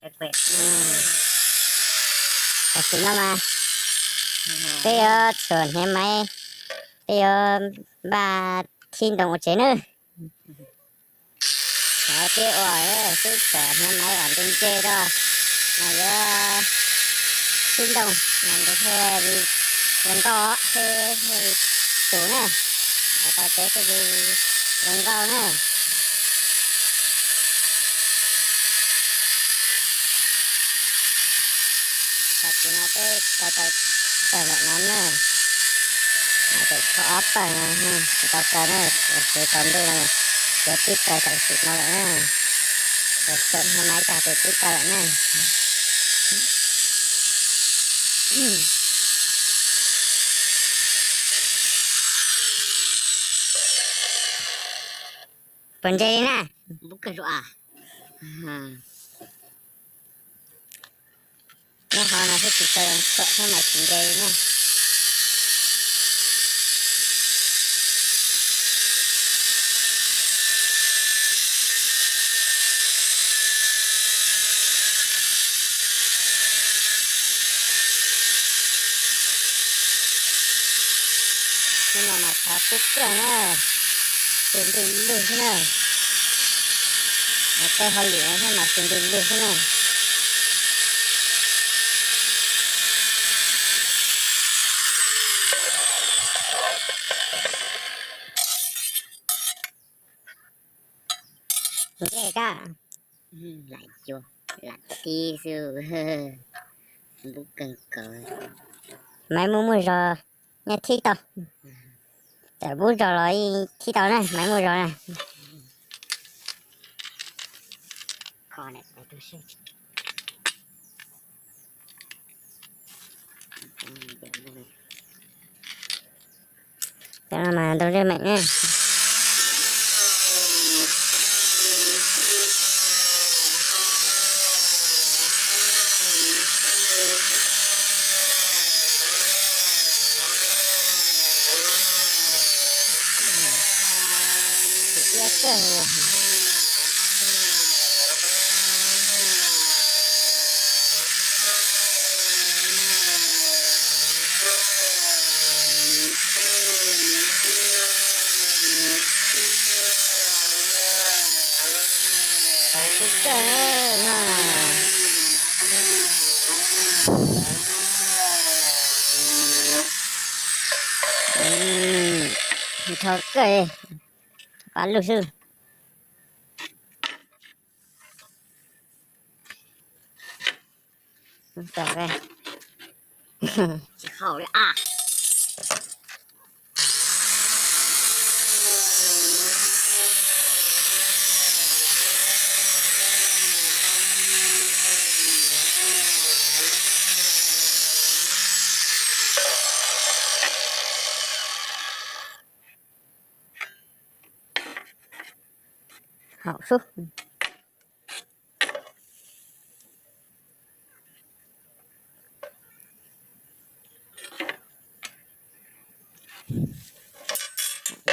Tam sim no mas peb yuav txhuam hniav maiv, peb yuav npaj thib ntoo ua tsev nawb. Peb ua xwb, txhuam hniav maiv kom ntse ntse rau, mas yuav thib ntoo mas nws thiaj li zoo nkauj, thiaj li tus na, tau tsev thiaj li zoo nkauj na. Tam sim no peb tau tau pawg lawm no na, tseem tshuav ob pawg no tsis tau kaw na, tseem tau ntuj no, yuav tib kaw tam sim no lawm na, txhuam hniav maiv tag ces tib kaw lawm na. Puas ntse li na? Nyob hauv no thiab tsis tau txhuam thiab mas tsis ntse li na. Hnub no mas thov kub kawg na, tus nti lug xwb na. Tej hauj lwm no thiab mas tus nti lug xwb na. Nce koj, lam tib xwb, npub kawg nkaus. Maiv muaj muaj zog, nyob thib tau, tawm npub zog los thib tau na, maiv muaj zog na. Cov no mas ntoo zej meem na. Nrho kawg, pab lug xwb. Tsis haum li a. Haum sub.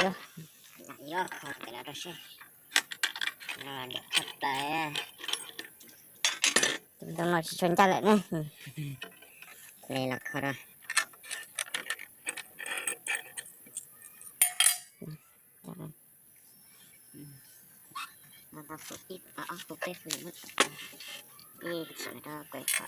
Lam yuav kho cov no rau seb. No diam tshaj plaws. Tus ntoo no tsis tshua ncaj lawm ne. Hle los kho rau. No tau ib ob peb ib txhim rau kuv kho.